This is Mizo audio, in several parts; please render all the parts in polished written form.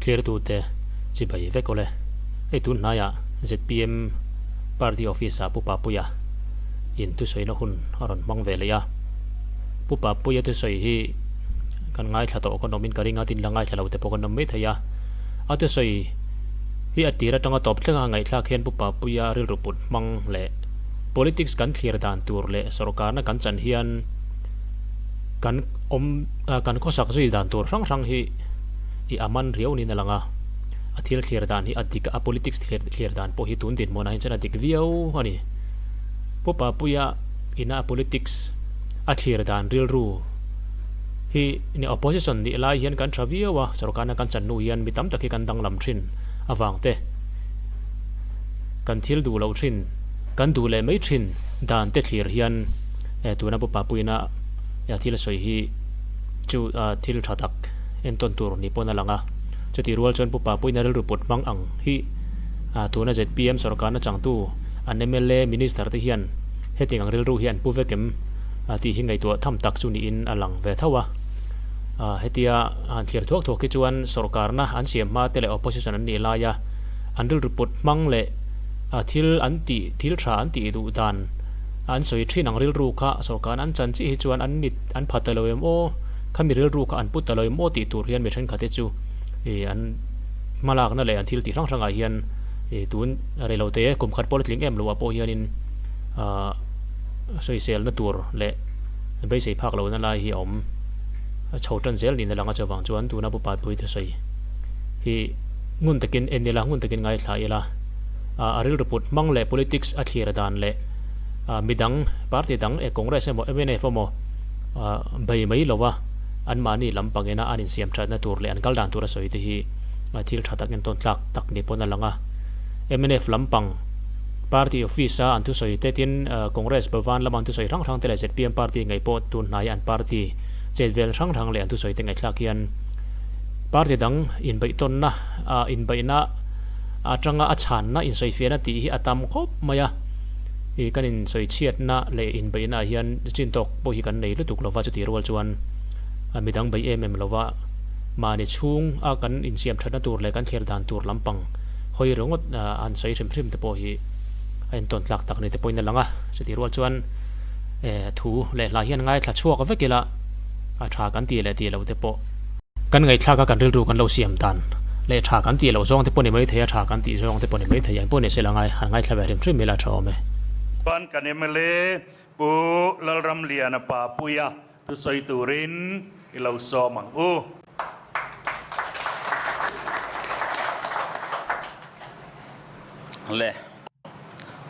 Thlirtute chibai vek awle. Hei tun hnaiah zpm party office ah Pu Papuia in thusawi-na hun a rawn hmang ve leh a. Pu Papuia thusawi hi kan ngaithla tawh kan awmin ka ring a, tin la ngaithla lo te pawh kan awm mai thei a. A thusawi hi a tir atanga tawp thleng a ngaihthlak hian Pu Papuia rilru put hmang leh politics kan thlir dan tur leh sawrkarna kan chan hian kan awm kan khawsak zui dan tur hrang hrang hi i a man riau niin a lang a, a thil thlir dan hi a dik a, politics thlir thlir dan pawh hi tun dinhmunah hian chuan a dik viau a ni. Pu Papuia ina a politics a thlir dan rilru hi ni opposition nih lai hian kan tha viau a, sorkarna kan chan hnu hian mi tam tak hi kan danglam thin avang te kan thil duh loh thin, kan duh leh mai thin dan te thlir hian tuna Pu Papuiina thil a sawi hi chu thil tha tak entawn tur ni pawn a lang a. Chutih rual chuan Pu Papuiina rilru put hmang ang hi tuna zpm sorkarna changtu an mla minister te hian hetiang ang rilru hi an pu vek em tih hi ngaihtuah tham tak chu niin a lang ve tho a. Hetia han thlir thuak thuak hi chuan sorkarna an siam hma te leh opposition an nih laia an rilru put hmang leh thil an tih thil tha an tih duh dan an sawi thin ang rilru kha sorkarna an chan chiah hi chuan an ni an pha ta lo em aw, khami rilru kha an pu ta lo em aw tih tur hian mi thenkhat te chu ih an hmalakna leh an thil tih hrang hrangah hian ih tun rei lo te kum khat pawh la tling em loah pawh hianin ah sawiselna tur leh beisei phak lohna lai hi a awm chho tan zel niin a lang a chuvang chuan tuna Pu Patpui thusawi hi ngun takin en ila ngun takin ngaithla ila ah a rilru put hmang leh politics a thlir dan leh ah midang party dang e Congress emaw mnf emaw ah bei mai lova anmahni lam pangina an insiam thatna tur leh an kal dan tur a sawi te hi thil tha tak entawn tlak tak ni pawn a lang a. Mnf lampang party office a an thusawi te tin Congress Bhavan lama an thusawi hrang hrang te leh zpm party ngaih pawh tun hnaia an party chet vel hrang hrang leh an thusawi te ngaihthlak hian party dang inbeihtawnna ah inbeihna atanga a chhanna insawifiahna tih hi a tam khawp mai a. Ih kan insawi chhiatna leh inbeihna ah hian chin tawk pawh hi kan nei lutuk lova chutih rual chuan midang bei em em lova mahni chhung a kan insiam thatna tur leh kan thlir dan tur lampang hawi ringawt an sawi hrim hrim te pawh hi a intawn tlak tak ni te pawhin a lang a. Chutih rual chuan thu leh hla hian ngaithla chhuak vek ila a tha kan tih leh tih loh te pawh kan ngaihthlak a kan rilru kan lo siam dan leh tha kan tih loh zawng te pawh ni mai thei a tha kan tih zawng te pawh ni mai thei ang pawh ni se la ngai han ngaithla ve hrim hrim ila a tha awm e. Chuan kan mla Pu Lalramliana Papuia thusawi turin i lo sawm ang u. Le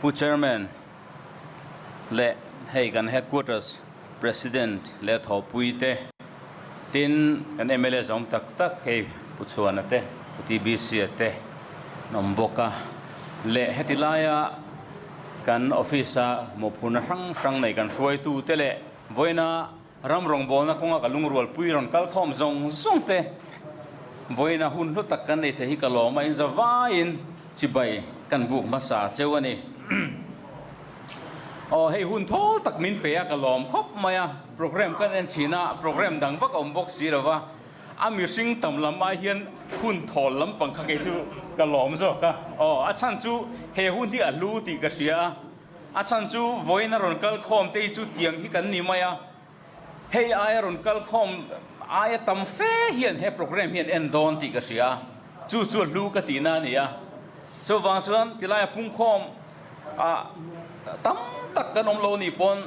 Pu Chairman leh hei kan Headquarters President leh thawhpui te tin kan mla zawm tak tak hei Pu Chhuana te Pu TBC-a te an awm bawk a leh heti laia kan office-a mawhphurhna hrang hrang nei kan hruaitu te leh vawiina ram rawngbawlna kawnga ka lungrualpui rawn kal khawm zawng zawng te vawiina hun hlu tak kan nei thei hi ka lawm a inzavaiin chibai kan buk hmasa cheu a ni. Aw hei hun thawl tak min pe a ka lawm khawp mai a, program kan en thin a, program dang vak a awm bawk si lo va, a mihring tam lam ai hian hun thawl lampang kha kei chu ka lawm zawk a, aw a chhan chu he hun hi a hlu tih ka hria a, a chhan chu vawiin a rawn kal khawm te hi chu tiang hi kan ni mai a, hei aia rawn kal khawm aia tam fe hian he program hian en dawn tih ka hria a, chu chu a hlu ka tihna a ni a, chuvang chuan tilaia pungkhawm Ah, tam tak kan awm lo nih pawn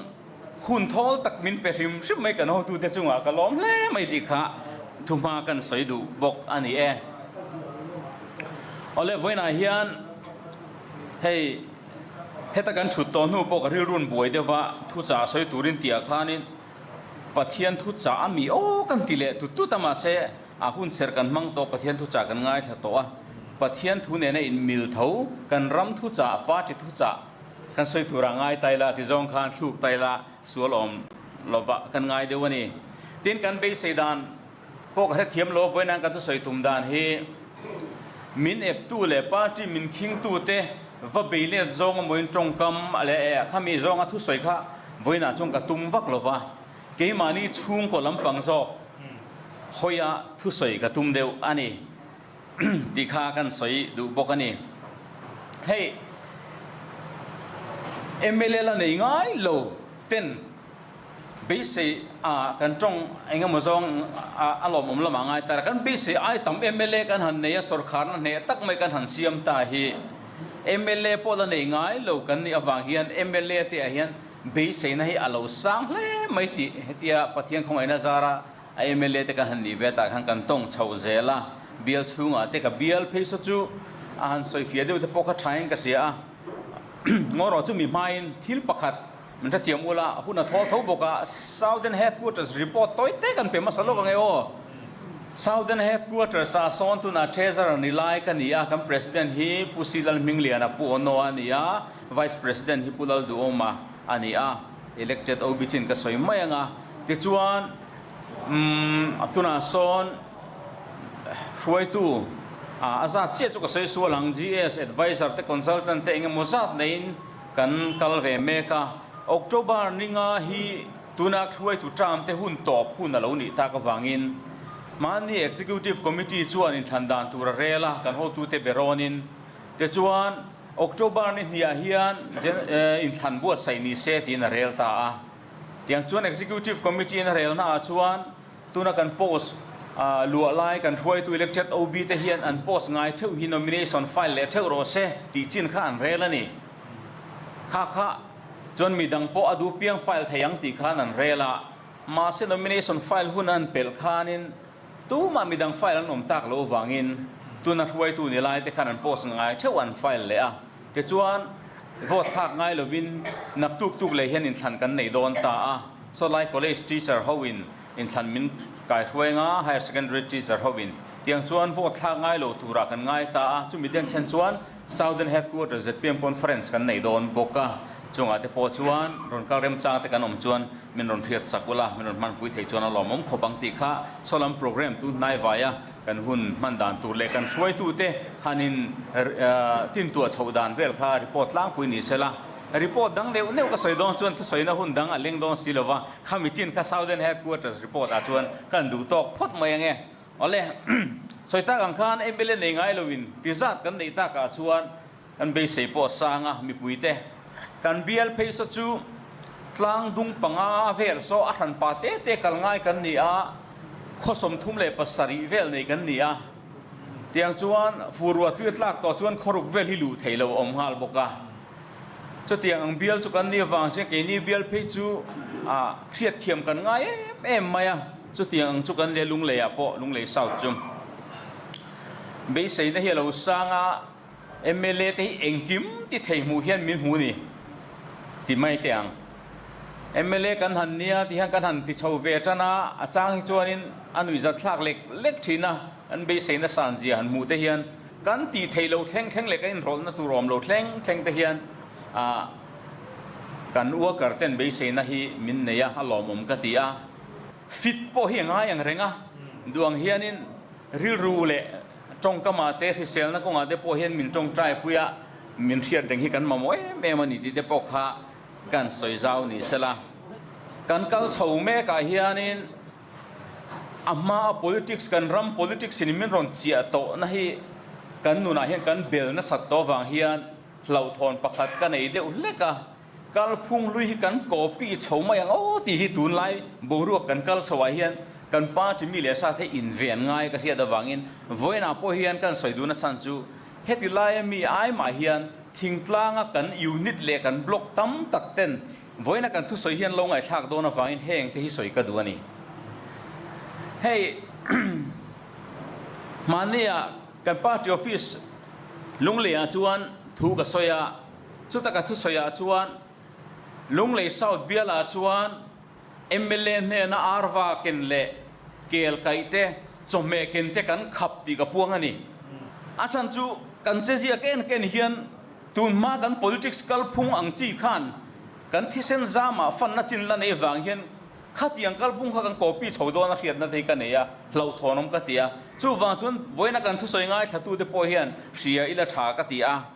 hun thawl tak min pe hrim hrim mai kan hotute chungah ka lawm hle mai tih kha thuhma kan sawi duh bawk a ni e. Awle vawiinah hian hei heta kan thut tawh hnu pawh ka rilrun buai deuh va thuchah sawi turin tihah khanin Pathian thuchah a mi aw kan ti leh tut tut a mahse A hun serh kan hmang tawh, Pathian thuchah kan ngaithla tawh a, Pathian thu nena in mil tho, kan ram thuchah, party thuchah kan sawi turah ngai ta ila ti zawng khan thluk ta ila sual awm lova kan ngai deuh a ni. Tin, kan beisei dan pawh ka hrethiam lo, vawiin kan thusawi tum dan hi min eptu leh party min khingtute va bei let zawng emaw-in tawngkam leh khami zawnga thusawi kha vawiinah chuan ka tum vak lova, Keimahni chhungkaw lampang zawk hawiah thusawi ka tum deuh a ni. tih kha kan sawi duh bawk a ni. Hei mla la nei ngai lo ten beisei a kan tawng eng emaw zawng a lawmawm lamah ngai ta kan beisei ai tam mla kan han nei a sawrkharna hneh tak mai kan han siam ta hi mla pawh la nei ngai lo kan nih avang hian mla te ah hian beiseina hi a lo sang hle mai tih hetia Pathian khawngaihna zara a mla te kan han nih ve tah khan kan tawng chhoh zel a, bial chhungah te ka bial phei saw chu a han sawi fiah deuh te pawh kha thain ka hria a, ngaw rawh chu mi hmain thil pakhat min hrethiam ula hun a thawl tho bawk a, Southern Headquarters report tawi te kan pe hmasa lawk ang e aw. Southern Headquarters ah sawn tunah Treasurer ni lai ka ni a, kan President hi Pu Si Lalhmingliana Pu Ono a ni a, Vice President hi Pu Lalduhawma a ni a, elected OB chin ka sawi mai ang a. Tichuan, umm, tunah sawn hruaitu a zat chiah chu ka sawi sual ang, GS, Advisor te, Consultant te engemaw zat neiin kan kal ve mek a. October ninga hi tuna hruaitu term te hun tawp hun a lo nih tak avangin mahni Executive Committee chuan inthlan dan tur a rel a, kan hotute be rawnin. Tichuan, October ni hniah hian inthlan buatsaih ni se tiin a rel ta a. Tiang chuan Executive Committee in a relna ah chuan tuna kan post luah lai kan hruaitu elected OB te hian an post ngai theuh hi nomination file leh theuh rawh se tih chin kha an rel a ni. Kha kha chuan midang pawh a duh piang file thei ang tih khan an rel a, mahse nomination file hun an pelh khanin tumah midang file an awm tak loh avangin tuna hruaitu ni lai te khan an post ngai theuh an file leh a. Tichuan, vote thlak ngai lovin naktuk tuk leh hian inthlan kan nei dawn ta a. Sawlai College teacher hoin inthlan min kaihruai nga, Higher Secondary teacher hoin. Tiang chuan vote thlak ngai lo turah kan ngai ta a. Chumi den chhen chuan Southern Headquarters zpm Conference kan nei dawn bawk a. Chungah te pawh chuan rawn kal remchang te kan awm chuan min rawn hriat sak ula, min rawn hmanpui thei chuan a lawmawm khawp ang tih kha sawlam program tu hnai vaia Kan hun hman dan tur leh kan hruaitute han in tintuah chhoh dan vel kha report tlangpui ni sela, report dang neuh neuh ka sawi dawn chuan thusawina hun dang a leng dawn si lova, khami chin kha Southern Headquarters report ah chuan kan duh tawk phawt mai ange. Awle, sawi tak ang khan mla nei ngai loin ti zat kan neih takah chuan kan beisei pawh a sang a, mipuite kan bial phei saw chu tlang dung panga vel saw a hran pa te te kal ngai kan ni a, Khaw 37 vel nei kan ni a, tiang chuan furua tui a tlak tawh chuan khawruk vel hi luh theih lo a awm nghal bawk a. Chutiang ang bial chu kan nih avang chuan keini bial phei chu ah hriatthiam kan ngai em em mai a, chutiang ang chu kan nia Lunglei ah pawh Lunglei South chu beiseina hi a lo sang a, Mla te hi engkim ti thei hmuh hian min hmu ni ti mai teh ang. Mla kan han nia ti hian kan han ti chho ve tan a, a chang hi chuanin a nuihzat thlak lek lek thin a, kan beiseina san zia han hmuh te hian kan tih theih lo thleng thleng leh kan inrawlhna tur awm lo thleng thleng te hian ah kan worker ten beiseina hi min nei a, a lawmawm ka ti a. Fit pawh hi a ngai ang reng a, duang hianin rilru leh Tawngkamah te, hriselna kawngah te pawh hian min tawngtai pui a, min hriat reng hi kan mamawh em em a ni tih te pawh kha kan sawi zau ni sela. Kan kal chho mekah hianin a hmaa politics, kan ram politics in min rawn chiah tawhna hi kan nunah hian kan bel nasat tawh avang hian hlauhthawn pakhat ka nei deuh hlek a. Kalphung hlui hi kan copy chho mai ang aw tih hi tunlai boruak kan kal chho ah hian kan party mi leh sa te inven ngai ka hriat avangin vawiinah pawh hian kan sawi duhna chhan chu heti laia mi ai mah hian thingtlanga kan unit leh kan block tam tak ten vawiina kan thusawi hian lo ngaihthlak dawn avangin heng te hi sawi ka duh a ni. Hei hmania kan party office Lunglei ah chuan thu ka sawi a. Chuta ka thusawiah chuan Lunglei South bialah chuan mla hnena arva ken leh kel kaih te, chawhmeh ken te kan khap tih ka puang a ni. A chhan chu kan chezia ken ken hian tunhma kan politics kalphung ang chi khan kan thisen zamah fanna chin la nei vang hian khatiang kalphung kha kan copy chho dawn a hriatna te hi ka nei a, hlauhthawnawm ka ti a. Chuvang chuan vawiina kan thusawi ngaithlatute pawh hian hria ila tha ka ti a.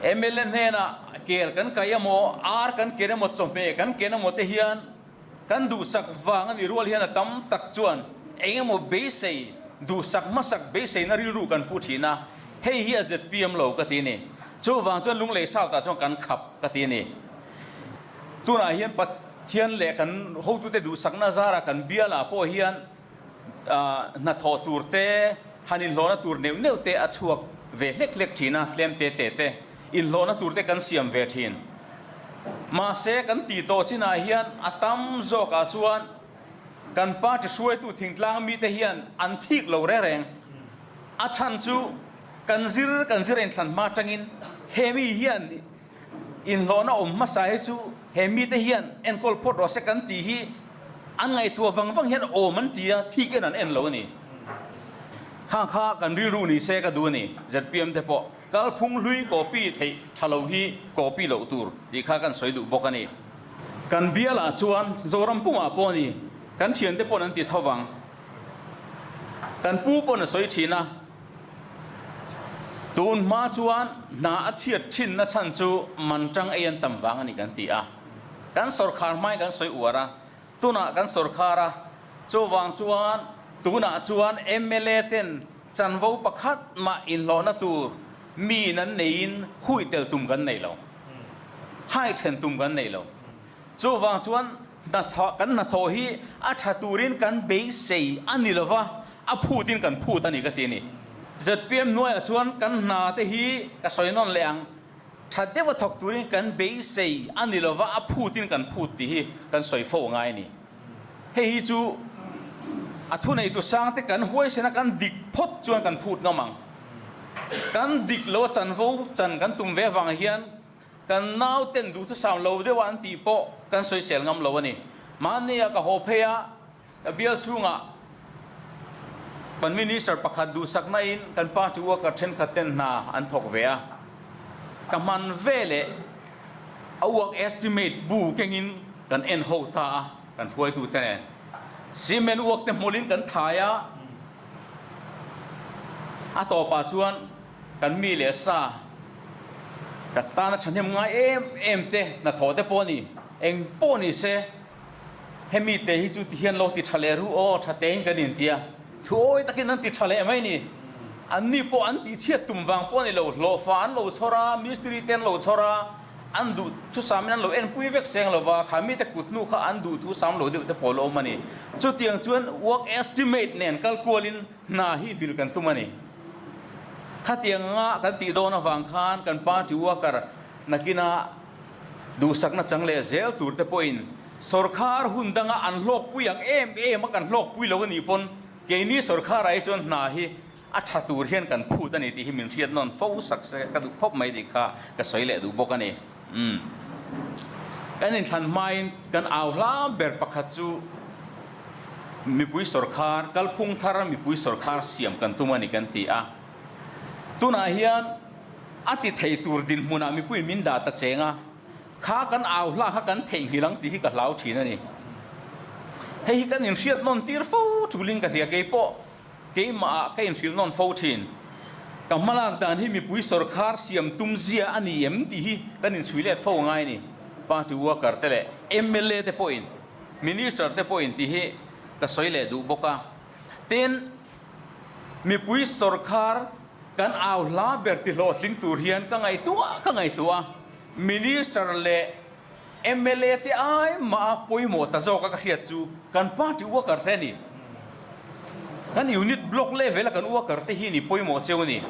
Mla hnenah kel kan kai emaw, ar kan ken emaw, chawhmeh kan ken emaw te hian kan duhsak vang a nih rual hian a tam tak chuan eng emaw beisei. duhsak hmasak beiseina rilru kan pu thin a, hei hi a zpm lo ka ti a ni. Chuvang chuan Lunglei South ah chuan kan khap ka ti a ni. Tunah hian Pathian leh kan hotute duhsakna zara kan bialah pawh hian hnathawh tur te, han inhlawhna tur neuh neuh te a chhuak ve hlek hlek thin a, tlem te te te inhlawhna tur te kan siam ve thin. Mahse kan tih tawh chinah hian a tam zawkah chuan kan party hruaitu thingtlang mite hian an thik lo reng reng. A chhan chu kan zir kan zir inthlan hma atangin he mi hian Inhlawhna awm hmasa hi chu he mite hian enkawl phawt rawh se kan tih hi an ngaihtuah vang vang hian awm an ti a, thik en an en lo a ni. Khang kha kan rilru ni se ka duh a ni. Zpm te pawh kalphung hlui copy theih tha lo hi copy loh tur tih kha kan sawi duh bawk a ni. Kan bialah chuan Zoram pumah pawh a ni, kan thiante pawn an ti tho vang. Kan pu pawn a sawi thin a. Tun hma chuan hna a chhiat thinna chhan chu man tang ei an tam vang a ni kan ti a. Kan sawrkhar hmain kan sawi uar a, tunah kan sawrkhar a, chuvang chuan tunah chuan mla ten chanvo pakhat mah inhlawhna tur miin an neiin hui tel tum kan nei lo, hai then tum kan nei lo. Chuvang chuan hnathawh kan hnathawh hi a tha turin kan beisei a ni lova, a phutin kan phut a ni ka ti a ni. Zpm hnuaiah chuan kan hna te hi ka sawi nawn leh ang, tha deuha thawk turin kan beisei a ni lova, a phutin kan phut tih hi kan sawi fo ngai a ni. Hei hi chu a thuneitu sangte kan huaisena kan dik phawt chuan kan phut ngam ang. Kan dik lo a chanvo chan kan tum ve avang hian Kan nauten duhthusam lo deuha an tih pawh kan sawisel ngam lo a ni. Mahnia ka haw phei a, ka bial chhungah kan Minister pakhat duhsakna in kan party worker thenkhat ten hna an thawk ve a. Ka hman ve leh a work estimate bu kengin kan en ho ta a, kan hruaitute nen. Cement work te hmawlhin kan thai a, a tawpah chuan Kan mi leh sa, ka tana thahnem ngai em em te, hnathawh te pawh a ni. Eng pawh ni se, hemi te hi chu ti hian lo ti tha leh ru aw, tha tein kan inti a. Thu awi takin an ti tha leh mai ni. Anni pawh an tihchhiat tum vang pawh a ni lo, hlawhfa an lo chhawr a, mistiri te an lo chhawr a, an duh thusam in an lo enpui vek seng lo va, kha mite kut hnu kha an duh thusam lo deuh te pawh a lo awm a ni. Chutiang chuan work estimate nen kal kualin hna hi vil kan tum a ni. Khatiang anga kan tih dawn avang khan kan party worker nakina duhsakna chang leh zel tur te pawhin sawrkhar hun danga an hlawkpui ang em em a kan hlawkpui lo a nih pawn keini sawrkharah hi chuan hna hi a tha tur hian kan phut a ni tih hi min hriat nawn fo sak se ka duh khawp mai tih kha ka sawi leh duh bawk a ni. Umm. Kan inthlan hmain kan au hla ber pakhat chu mipui sawrkhar, kalphung thar mipui sawrkhar siam kan tum a ni kan ti a. Tunah hian a ti thei tur dinhmunah mipui min dah ta cheng a, kha kan au hla kha kan theihnghilh ang tih hi ka hlau thin a ni. Hei hi kan inhriat nawn tir fo tulin ka hria keipawh. Keimahah ka inhrilh nawn fo thin. Ka hmalak dan hi mipui sawrkhar siam tum zia a ni em tih hi kan inchhui let fo ngai a ni. Party worker te leh mla te pawhin, Minister te pawhin tih hi ka sawi leh duh bawk a. Tin, mipui sawrkhar kan au hla ber ti hlawhtling tur hian ka ngaihtuah ka ngaihtuah a, Minister leh Mla te ai mah a pawimawh ta zawk a ka hriat chu kan party worker te a ni. Kan unit block level a kan worker te hi ni pawimawh cheu a ni.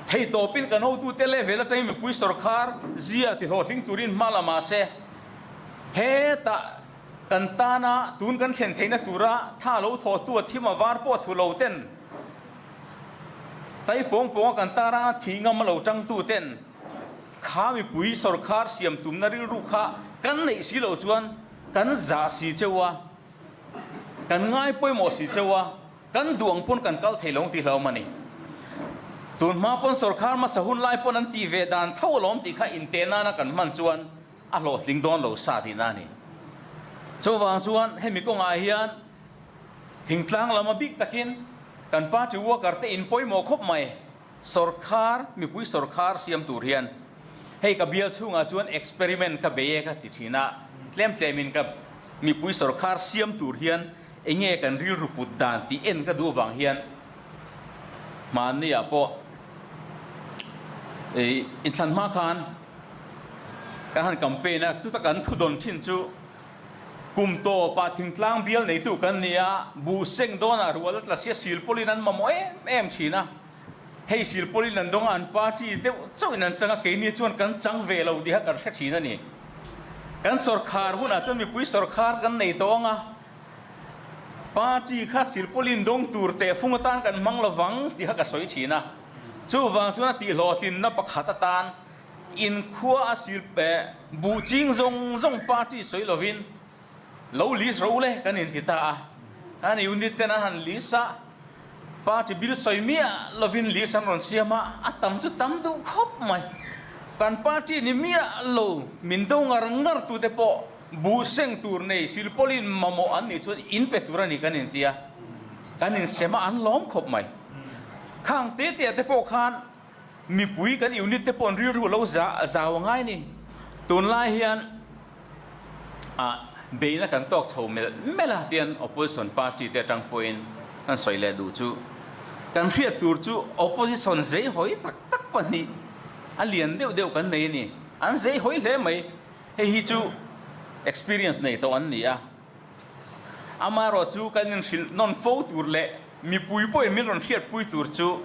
Theitawpin kan hotute level atangin mipui sorkar zia ti hlawhtling turin hma la mah se hetah kan tana tun kan thlen theihna tura tha lo thawhtu a thim a var pawh thu lo ten tai pawng pawnga kan taranga thih ngam a lo tangtu ten Kha mipui sawrkhar siam tumna rilru kha kan neih si loh chuan kan zah si cheu a, kan ngai pawimawh si cheu a, kan duh ang pawn kan kal thei lo ang tih hlauhawm a ni. Tun hma pawn sawrkhar hmasa hun lai pawn an tih ve dan tho alawm tih kha inteh nana kan hman chuan a hlawhtling dawn lo sa tihna a ni. Chuvang chuan hemi kawngah hian thingtlang lama bik takin kan party worker te in pawimawh khawp mai. Sawrkhar, mipui sawrkhar siam tur hian hei ka bial chhungah chuan experiment ka bei e ka ti thin a, tlem tlemin ka mipui sawrkhar siam tur hian Enge kan rilru put dan tih en ka duh avang hian hmanni ah pawh ih inthlan hma khan kan han campaign a, chuta kan thu dawn thin chu kum tawpah thingtlang bial neitu kan ni a, buh seng dawnah rual a tla sia silpawlin an mamawh em em thin a, hei silpawlin an dawng a an party deuh chauhin an chang a, keini chuan kan chang ve lo tih kha kan hre thin a ni. Kan sawrkhar hunah chuan mipui sawrkhar kan nei tawh ang a. Party kha silpawlin dawng tur teh fung atan kan hmang lovang tih kha ka sawi thin a. Chuvang chuan a tihhlawhtlinna pakhat atan inkhua a sil buh ching zawng zawng party sawi lovin lo list ro le kan inti ta a. An unit ten an han list a, Party bil sawi miah lovin list an rawn siam a, a tam chu tam duh khawp mai. Kan party ni miah lo min do ngar ngar tute pawh buh seng tur nei silpawlin mamawh an nih chuan in pe tur a ni kan inti a, kan insem a an lawm khawp mai. Khang te te ah te pawh khan mipui kan unit te pawh an rilru lo zau a ngai a ni. Tunlai hian ah beihna kan tawk chho melh melh a tian opposition party te atang pawhin kan sawi leh duh chu kan hriat tur chu opposition zei hawi tak tak pahnih a lian deuh deuh kan nei a ni. An zei hawi hle mai. Hei hi chu experience nei tawh an ni a. Amaherawh chu kan inhrilh nawn fo tur leh mipui pawhin min rawn hriatpui tur chu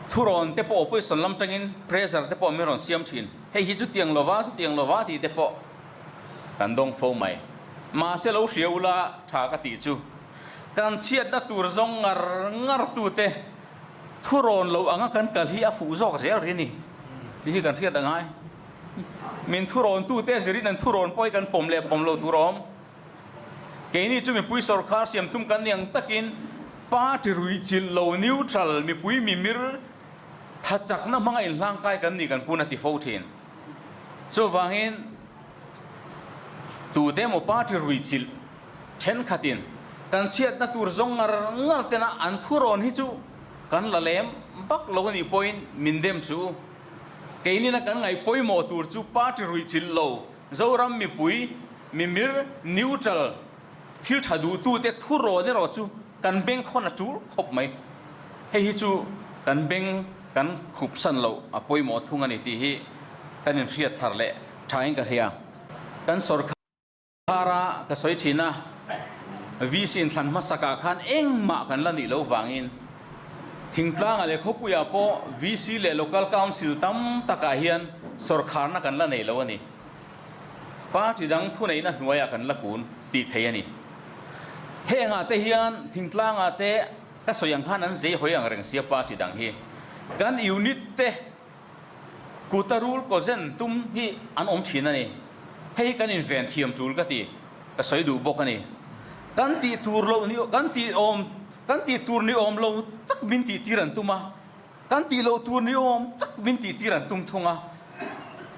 thurawn te pawh opposition lam tangin pressure te pawh min rawn siam thin. Hei hi chutiang lova chutiang lova tih te pawh kan dawng fo mai. Mahse lo hria ula tha ka tih chu kan chhiatna tur zawng ngar ngar tute thurawn lo anga kan kal hi a fuh zawk zel ri a ni tih hi kan hriat a ngai. Min thurawntu te zirin an thurawn pawh hi kan pawm leh pawm lo tur a awm. Keini chu mipui sawrkhar siam tum kan ni ang takin party ruihchilh lo neutral mipui mimir tha chakna hmanga inhlangkai kan ni kan pun a ti fo thin. Chuvangin tute emaw party ruihchilh thenkhatin kan chhiatna tur zawng ngar ngar tena an thurawn hi chu kan la lem bak lo a nih pawhin min dem chu. Keinina kan ngaih pawimawh tur chu party ruihchilh lo, Zoram mipui, mimir, neutral, thil tha duhtute thurawn erawh chu kan beng khawn a tul khawp mai. Hei hi chu kan beng kan khup san loh a pawimawh thung a ni tih hi kan inhriat thar leh thain ka hria. Kan sawrkar. Thara ka sawi thin a, VC in thlan hmasakah khan engmah kan la nih loh vangin thingtlangah leh khawpuiah pawh VC leh Local Council tam takah hian sawrkharna kan la nei lo a ni. Party dang thuneihna hnuaiah kan la kun tih thei a ni. Hengah te hian thingtlangah te ka sawi ang khan an zei hawi ang reng sia party dang hi. Kan unit te Kuta rul kaw zen tum hi an awm thin a ni. Hei hi kan inven thiam tul ka ti, ka sawi duh bawk a ni. Kan tih tur loh ni, kan tih awm, kan tih tur ni awm lo tak min tih tir an tum a, kan tih loh tur ni awm tak min tih tir an tum thung a,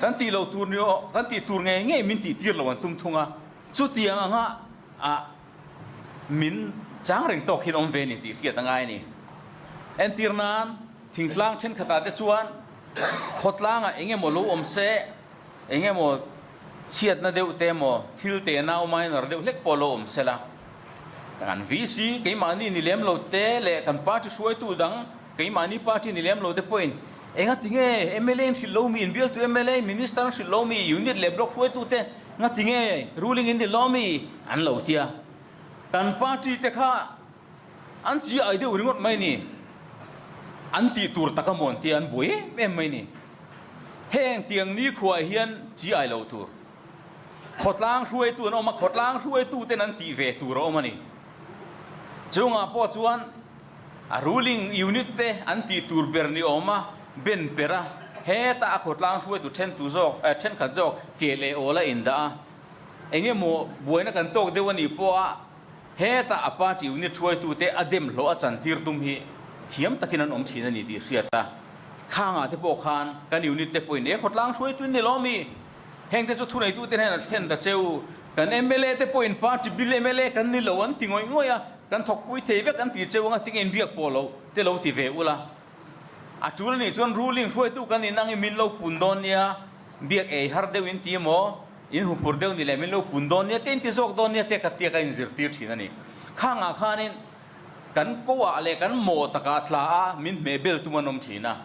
kan tih loh tur ni aw, kan tih tur ngei ngei min tih tir loh an tum thung a, chutiang anga ah min chang reng tawk hian awm ve a ni tih hriat a ngai a ni. Entir nan. Thingtlang thenkhatah te chuan khawtlangah eng emaw lo awm se, eng emaw chhiatna deuh te emaw, thil te nau minor deuh hlek pawh lo awm se la, kan VC keimahni ni lem lo te leh kan party hruaitu dang keimahni party ni lem lo te pawhin enga tinge mla in hrilh lo mi, inbialtu mla, minister an hrilh lo mi, unit leh block hruaitu te nga tinge ruling in ni lo mi an lo tia. Kan party te kha An chi ai deuh ringawt mai ni. An tih tur tak a mawn tia an buai em em mai ni. Heng tiang nikhuaah hian chi ai lo tur. Khawtlang hruaitu an awm a, khawtlang hruaitu ten an tih ve tur a awm a ni. Chungah pawh chuan a ruling unit te an tih tur ber ni awm a, ben per a, heta a khawtlang hruaitu thentu zawk, thenkhat zawk ke leh awl a indah a, eng emaw buaina kan tawk deuh a nih pawh a, Hetah a party unit hruaitute a dem hlawh a chantir tum hi thiam takin an awm thin a ni tih hriat a, khangah te pawh khan kan unit te pawhin e khawtlang hruaitu in ni lo mi? Hengte chu thuneitute hnenah thlen ta che u, kan mla te pawhin party bil mla kan ni lo an ti ngawih ngawih a, kan thawkpui thei vek an ti cheu anga tinge inbiak pawh lo te lo ti ve ula. A tul a nih chuan ruling hruaitu kan nih nangin min lo pun dawn nia, biak ei har deuh in ti maw? In huphur deuh ni leh min lo pun dawn nia te in ti zawk dawn nia te ka tia ka inzirtir thin a ni. Khangah khanin kan ko ah leh kan mawh takah tla a min hmeh bel tum an awm thin a.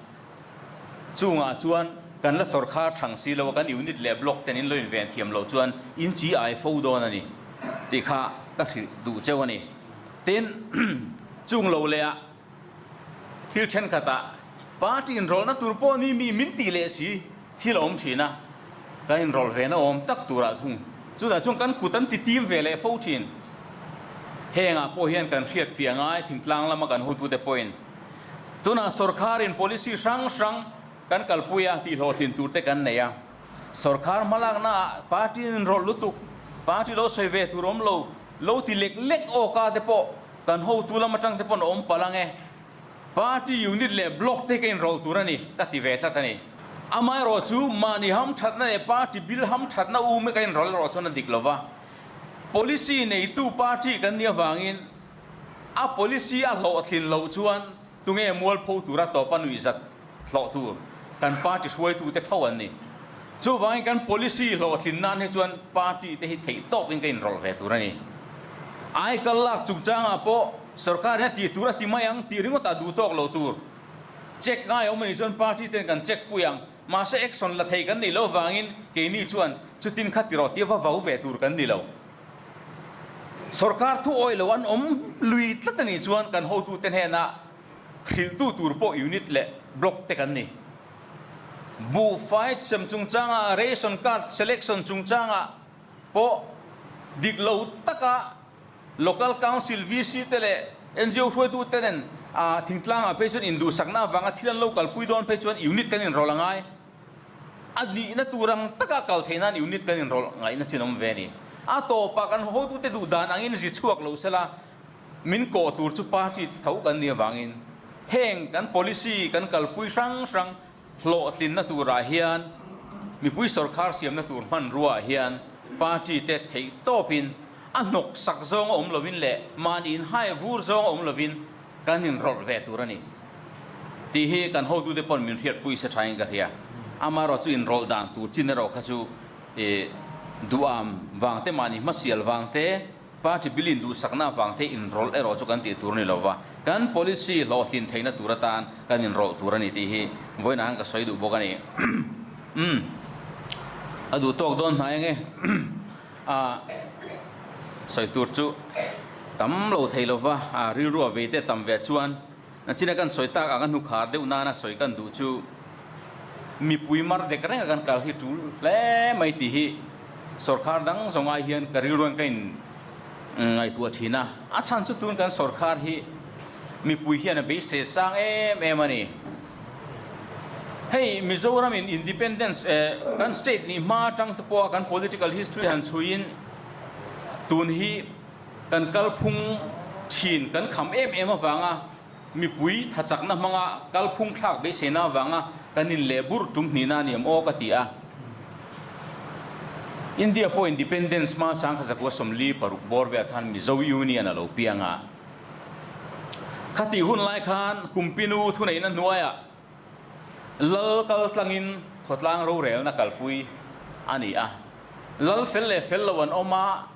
Chungah chuan kan la sawrkhar thang si lo a, kan unit leh block ten in lo inven thiam loh chuan in chi ai fo dawn a ni tih kha ka hrilh duh cheu a ni. Tin, chung lo leh ah thil thenkhatah party inrawlhna tur pawh ni mi min tih leh si thil a awm thin a, kan inrawlh ve na awm tak turah thung. Chutah chuan kan kut an ti tim ve leh fo thin. Hengah pawh hian kan hriat fiah ngai thingtlang lama kan hotute pawhin Tunah sawrkharin policy hrang hrang kan kalpui a, tihhlawhtlin tur te kan nei a. Sawrkhar hmalaknaah party in rawlh lutuk, party lo sawi ve tur awm lo, lo ti lek lek awka te pawh kan hotu lam atang te pawn a awm palh ang e. Party unit leh block te hi ka inrawlh tur a ni, ka ti ve tlat a ni. Amaherawhchu mahni hamthatna leh party bil hamthatna um hi ka inrawlh erawh chuan a dik lo va. Policy neitu party kan nih avangin A policy a hlawhtlin loh chuan tunge mualpho tura tawp a nuihzat hlawh tur kan party hruaitute tho an ni. Chuvangin kan policy hlawhtlin nan hi chuan party te hi theih tawkin ka inrawlh ve tur a ni. Aikal lak chungchangah pawh sorkar hian tih tur a ti mai ang tih ringawt ah duh tawk lo tur. Check ngai awm a nih chuan party ten kan check pui ang. Mahse action la thei kan nih loh vangin keini chuan chutin kha ti rawh tia va vau ve tur kan ni lo. Sorkar thu awih lo an awm lui tlat a nih chuan kan hotute hnenah hrilhtu tur pawh unit leh block te kan ni. Buhfai sem chungchangah, ration card selection chungchangah pawh dik lo taka local council VC te leh NGO hruaitute nen thingtlangah phei chuan induhsakna avanga thil an lo kalpui dawn phei chuan unit kan inrawlh a ngai. A nihna tur ang taka kal theih nan unit kan inrawlh ngaihna chin awm ve a ni. A tawpah kan hotute duh dan angin zi chhuak lo sela, min kawh tur chu party te tho kan nih avangin heng kan policy kan kalpui hrang hrang hlawhtlinna turah hian mipui sawrkhar siamna tur hmanruaah hian party te theih tawpin a hnawk sak zawng a awm lovin leh mahni inhai vur zawng a awm lovin Kan inrawlh ve tur a ni tih hi kan hotute pawn min hriatpui se thain ka hria. Amaherawh chu inrawlh dan tur chin erawh kha chu ih duham vang te mahni hmasial vang te, party bill induhsakna vang te inrawlh erawh chu kan tih tur a ni lo va, kan policy hlawhtlin theihna tur atan kan inrawlh tur a ni tih hi vawiinah khan ka sawi duh bawk a ni. Umm a duh tawk dawn hnai ange. A sawi tur chu tam lo thei lo va, a rilru a vei te tam ve chuan nachina kan sawi tak ang a hnukhar deuh nana sawi kan duh chu mipui mar dek reng a kan kal hi tul hle mai tih hi sawrkhar dang zawng ai hian ka rilru hian ka in ngaihtuah thin a, a chhan chu tun kan sawrkhar hi mipui hian a beisei sang em em a ni. Hei Mizoram in independence kan state nih hma atang te pawha kan political history han chhuiin tun hi kan kalphung thin kan kham em em avanga mipui thachakna hmanga kalphung thlak beiseina avanga kan in leh burh tum hnihna a ni em aw ka ti a. India pawh independence hma sangkha zakua 46 bawr vel khan Mizo Union a lo piang a. Khatih hun lai khan Kumpinu thuneihna hnuaiah Lal kal tlangin khawtlang rorelna kalpui a ni a. Lal fel leh fel lo an awm a,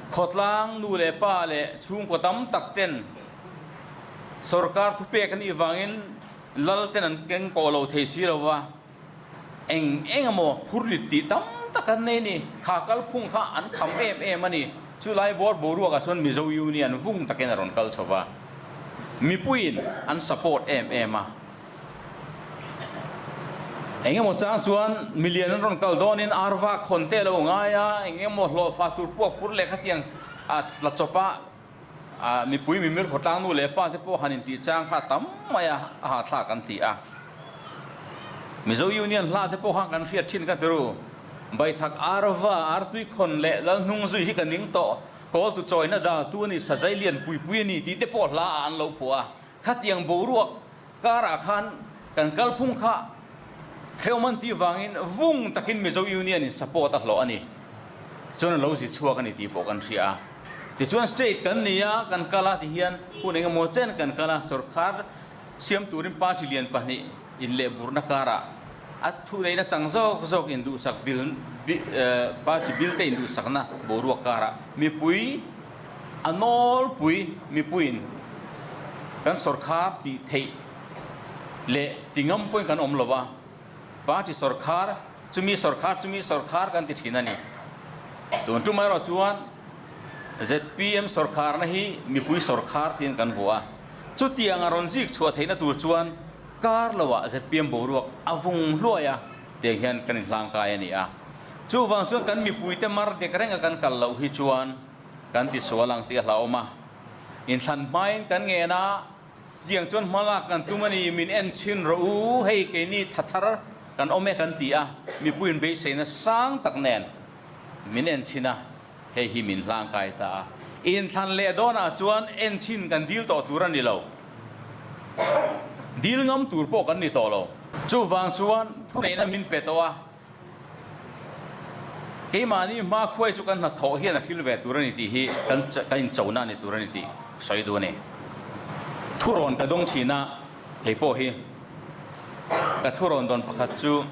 khawtlang nu leh pa leh chhungkaw tam tak ten sawrkar thupek a nih vangin Lal ten an keng kawh lo thei si lo va. Eng eng emaw phurlit tih tam tak an nei a ni. Kha kalphung kha an kham em em a ni. Chu lai bawr boruakah chuan Mizo Union vung takin a rawn kal chho va. Mipuiin an support em em a. Eng emaw chang chuan milian an rawn kal dawnin arva khawn te a lo ngai a, eng emaw hlawhfa tur puak phur leh khatiang a tla chawp a. Mipui mimir khawtlang nu leh pa te pawh han intih chang kha tam mai a, a hahthlak an ti a. Mizo Union hla te pawh khan kan hriat thin ka ti ru. Baithak Arva, Artui Khawn leh Lalhnung zui hi ka ning tawh, kawl tu chawina dal tu a ni, Sazai lian pui pui a ni tih te pawh hla ah an lo phuah a. Khatiang boruak karah khan kan kalphung kha hrehawm an tih vangin vung takin Mizo Union in support a hlawh a ni. Chuan a lo zi chhuak a ni tih pawh kan hria a. Tichuan state kan ni a, kan kal a tihian hun engemaw chen kan kal a, sorkar siam turin party lian pahnih inlehburna karah. A thuneihna chang zawk zawk induhsak bil party bil te induhsakna boruak karah mipui a nawlpui mipuiin kan sawrkhar tih theih leh ti ngam pawhin kan awm lo a, party sawrkhar chumi sawrkhar chumi sawrkhar kan ti thin a ni. Tun tum erawh chuan zpm sawrkharna hi mipui sawrkhar tiin kan vuah a, chutiang a rawn zik chhuah theihna tur chuan Kar loah zpm boruak a vung hluai a, tiang hian kan inhlangkai a ni a. Chuvang chuan kan mipuite mar dek renga kan kal loh hi chuan kan tisual ang tih a hlauhawm a. Inthlan hmain kan ngen a, tiang chuan hmalak kan tum a ni, min en chhin rawh u, hei keini tha thar kan awm e kan ti a, mipuiin beiseina sang tak nen min en chhin a, hei hi min hlangkai ta a. Inthlan leh dawnah chuan en chhin kan dil tawh tur a ni lo. Dil ngam tur pawh kan ni tawh lo. Chuvang chuan thuneihna min pe tawh a, keimahni hma khuai chu kan hnathawh hian a thil ve tur a ni tih hi kan kan inchona a ni tur a ni tih sawi duh a ni. Thurawn ka dawng thin a, kei pawh hi ka thurawn dawn pakhat chu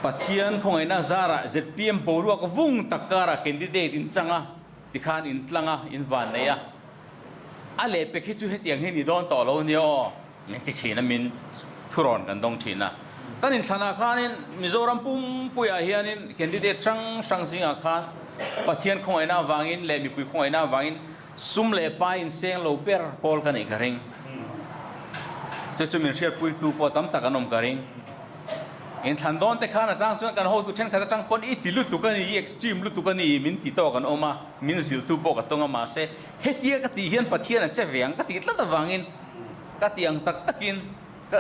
Pathian khawngaihna zarah zpm boruak vung tak karah candidate in chang a, tikhan in tlang a, in van nei a. A lehpek hi chu hetiang hi ni dawn tawh lo nia aw, min ti thin a, min thurawn kan dawng thin a. Kan inthlanah khanin Mizoram pumpuiah hianin candidate hrang hrang zingah khan Pathian khawngaihna avangin leh mipui khawngaihna avangin sum leh pai inseng lo ber pawl ka nih ka ring. Chu chu min hriatpuitu pawh tam tak an awm ka ring. Inthlan dawn te khan a chang chuan kan hotu thenkhat atang pawn i ti lutuk a ni, i extreme lutuk a ni min ti tawk an awm a, min ziltu pawh ka tawng a mahse hetia ka tih hian Pathian a che ve ang ka tih tlat avangin ka tih ang tak takin ka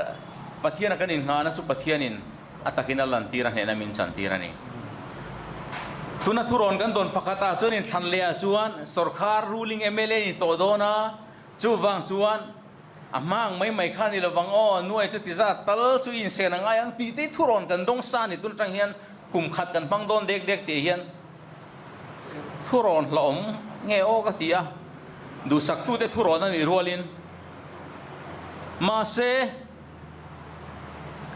Pathian a kan innghahna chu Pathianin a takin a lantir a hnehna min chantir a ni. Tuna thurawn kan dawn pakhatah chuan inthlan leh ah chuan sawrkhar ruling mla ni tawh dawn a, chuvang chuan A hma ang mai mai kha ni lovang aw, nuai chu ti zat tal chu i insen a ngai ang tih te thurawn kan dawng sa ni tun atang hian kum khat kan hmang dawn dek dek tih hian thurawn hlauhawm nge aw ka ti a, duhsaktute thurawn a nih rualin mahse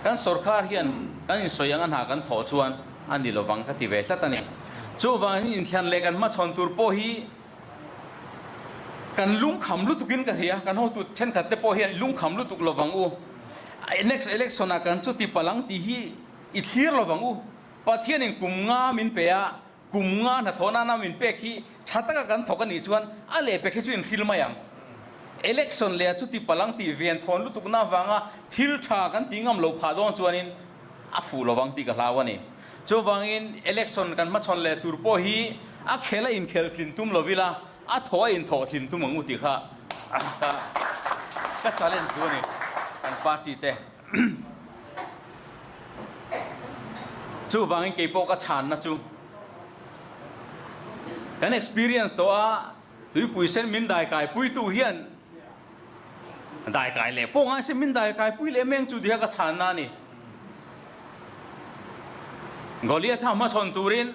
kan sawrkar hian kan insawi ang a hna kan thawh chuan a ni lovang ka ti ve tlat a ni. Chuvangin inthlan leh kan hmachhawn tur pawh hi Kan lungkham lutukin ka hria, kan hotu thenkhat te pawh hian lungkham lutuk lovang u. Next election ah kan chuti palang tih hi i thlir lovang u. Pathianin kum nga min pe a, kum nga hnathawh nana min pek hi tha taka kan thawk a nih chuan a lehpek hi chu inhril mai ang. Election leh a chuti palang tih ven thawn lutukna avanga thil tha kan tih ngam loh phah dawn chuanin a fuh lovang tih ka hlau a ni. Chuvangin election kan hmachhawn leh tur pawh hi a khel a inkhel tlin tum lo ila, a thaw a inthawh tlin tum ang u tih kha ka ka challenge duh a ni kan party te. Chuvangin kei pawh ka chhanna chu kan experience tawh a, tuipui sen min daikai puitu hian Daikai leh pawh ngai se min daikai pui leh meng chu diha ka chhanna a ni. Goliatha hmachhawn turin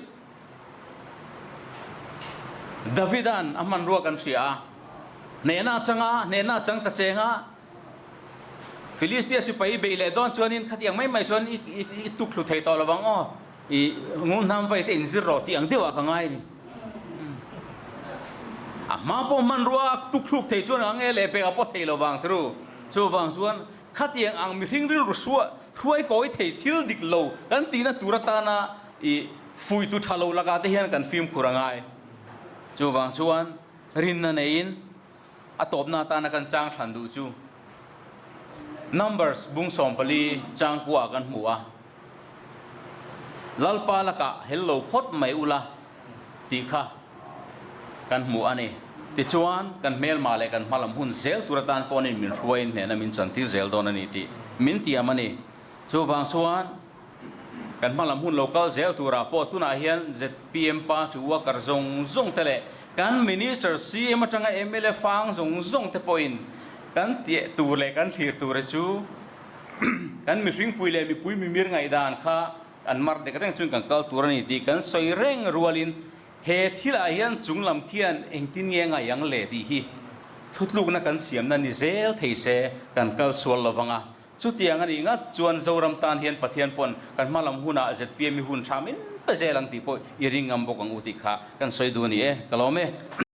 Davida'n a hmanrua kan hria a, hnehna a chang a, hnehna a chang ta cheng a, Filistia sipai i beih leh dawn chuanin khatiang mai mai chuan i tukthlu thei tawh lovang aw. I ngunhnam vai te inzir rawh tih ang deuhah ka ngai a ni. A hma pawh hmanrua a tukthluk thei chuan ang e leh pekah pawh thei lo vang thiru. Chuvang chuan khatiang ang mihring rilru hruai kawi thei thil dik lo kan tihna tur atana i fuitu tha lo lakah te hian kan fimkhur a ngai. Chuvang chuan rinna neiin a tawpna atana kan chang thlan duh chu Numbers bung 14 changkua kan hmu a. Lalpa lakah hel lo phawt mai ula tih kha kan hmu a ni. Tichuan, kan hmelma leh kan hmalam hun zel tur atan pawhin min hruaiin hnehna min chantir zel dawn a ni tih min tiam a ni. Chuvang chuan, kan hmalam hun lo kal zel turah pawh tunah hian zpm party worker zawng zawng te leh kan Minister, CM atanga mla fang zawng zawng te pawhin kan tieh tur leh kan thlir tura chu Kan mihringpui leh mipui mimir ngaihdan kha an mar dek reng chuan kan kal tur a ni tih kan sawi reng rualin he thilah hian chung lam khian engtin nge ngaih ang le tih hi thutlukna kan siamna ni zel thei se kan kal sual lo vang a. Chutiang a nih ngat chuan Zoram tan hian Pathian pawn kan hma lam hunah zpm i hun tha min pe zel ang tih pawh i ring ngam bawk ang u tih kha kan sawi duh a ni e. Ka lawm e.